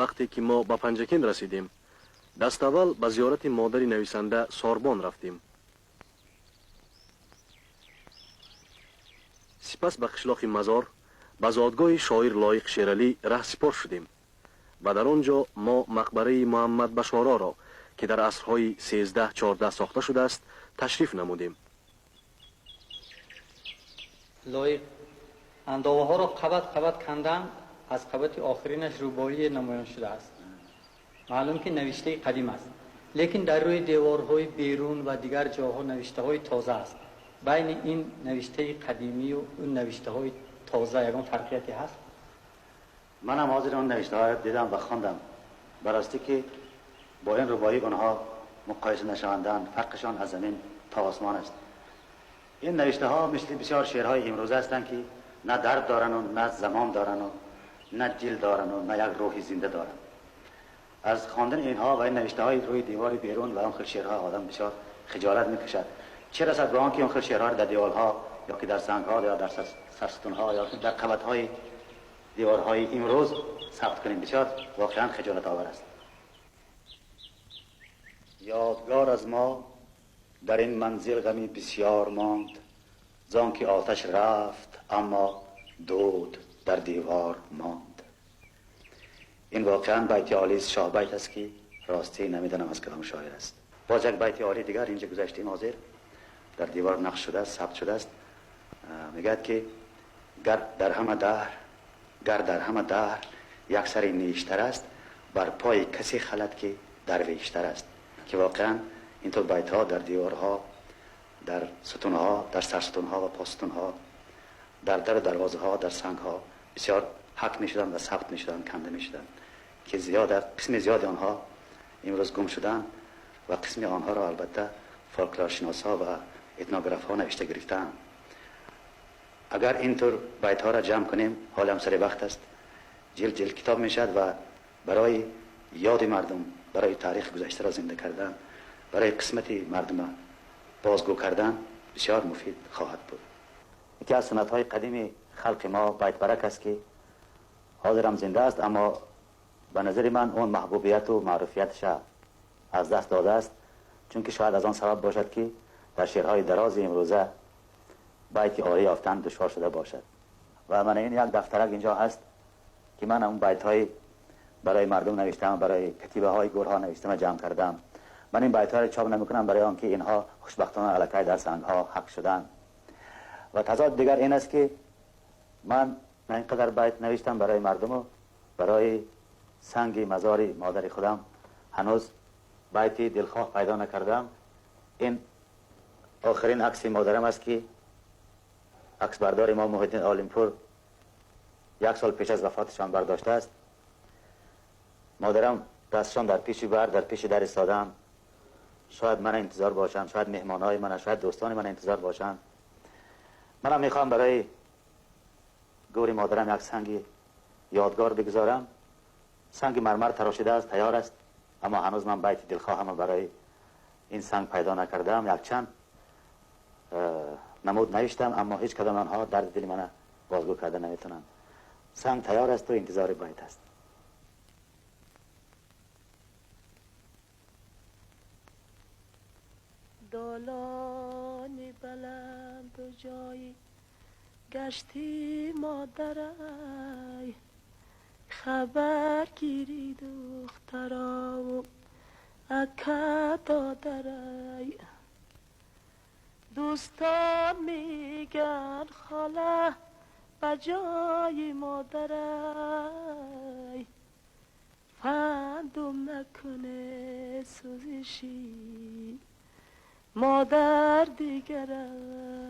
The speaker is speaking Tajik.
Вақте ки мо ба Панҷакент расидем, даставвал ба зиёрати модари нависанда Сорбон рафтем. Сипас ба қишлоқи Мазор, ба зодгоҳи шоир Лоиқ Шералӣ раҳсипор шудем ва дар он ҷо мо мақбараи Муҳаммад Башороро, ки дар асрҳои 13-14 сохта шудааст, ташриф намудем. Лоиқ андоваҳоро қабат қабат кандан, аз қабати охиринаш рубоӣ намоён шудааст. Маълум ки навиштаи қадим аст, лекин дар рӯи деворҳои берун ва дигар ҷоҳо навиштаҳои тоза аст. Байни ин навиштаи қадимию он навиштаҳои тоза ягон фарқияте ҳаст? Манам ҳозир он навиштаҳоро дидам ва хондам. Ба ростӣ ки бо ин рубоӣ онҳо муқоиса нашаванданд, фарқашон аз замин то осмон аст. Ин навиштаҳо мисли бисёр шеърҳои имрӯза ҳастанд, ки на дард доранд, на замон доранд, на ҷил доранд, на як рӯҳи зинда доранд. Аз хондани инҳо ва ин навиштаҳои рӯи девори берун ва он хел шеърҳо одам бисёр хиҷолат мекашад. Чӣ расад ба он ки он хел шеърҳоро дар деворҳо ё ки дар сангҳо ё дар сарсутунҳо ё ки дар қабатҳои деворҳои имрӯз сабт кунем. Бисёр воқеан хиҷолатовар аст. Ёдгор аз мо дар ин манзил ғами бисёр монд, зон ки оташ рафт, аммо дуд дар девор монд. Ин воқеан байти олист, шоҳбайт аст, ки ростӣ намедонам аз кадом шоир аст. Боз як байти олии дигар инҷа гузаштем, ҳозир дар девор нақш шудааст, сабт шудааст. Мегӯяд ки гар дар ҳама даҳр, гар дар ҳама даҳр як сари нештар аст, бар пои касе халад ки дарвештар аст. Ки воқеан интур байтҳо дар деворҳо, дар сутунҳо, дар сарсутунҳо ва посутунҳо, дар дару дарвозаҳо, дар сангҳо бисёр ҳак мешуданд ва сабт мешуданд, канда мешуданд, ки қисми зиёди онҳо имрӯз гум шуданд ва қисми онҳоро албатта фолклоршиносҳо ва этнографҳо навишта гирифтаанд. Агар интур байтҳоро ҷамъ кунем, ҳолам сари вақт аст, ҷилд ҷилд китоб мешавад ва барои ёди мардум, барои таърихи гузаштаро зинда кардан, барои қисмати мардума бозгӯ кардан бисёр муфид хоҳад буд. Яке аз суннатҳои қадими халқи мо байтбарак аст, ки ҳозирам зинда аст, аммо ба назари ман он маҳбубияту маъруфиятша аз даст додааст, чунки шояд аз он сабаб бошад, ки дар шеърҳои дарози имрӯза байти олӣ ёфтан душвор шуда бошад. Ва ман ин як дафтарак инҷо ҳаст, ки ман он байтҳои барои мардум навиштам, барои катибаҳои гурҳо навиштам ва ҷамъ кардам. Ман ин байтҳоро чоп намекунам барои он ки инҳо хушбахтона аллакай дар сангҳо ҳак шуданд. Ва тазод дигар ин аст, ки ман ин қадар байт навиштам барои мардуму барои санги мазори модари худам ҳанӯз байти дилхоҳ пайдо накардам. Ин охирин акси модарам аст, ки аксбардори мо Муҳиддин Олимпур як сол пеш аз вафоташон бардоштааст. Модарам дастшон дар пеши бар, дар пеши дар истоданд. Шояд мана интизор бошанд, шояд меҳмонҳои мана, шояд дӯстони мана интизор бошанд. Манам мехоҳам барои гӯри модарам як санги ёдгор бигузорам. Санги мармар тарошида аст, тайёр аст, аммо ҳанӯз ман байти дилхоҳама барои ин санг пайдо накардаам. Якчанд намуд навиштам, аммо ҳеҷ кадом онҳо дарди дили мана бозгӯ карда наметавонанд. Санг тайёр аст ва интизори байт аст. Долони баланду ҷои гашти модарай, хабар гири духтараву ака додарай. Дӯстон меган хола ба ҷои модарай, фандум накуне сӯзиши модар дигарай.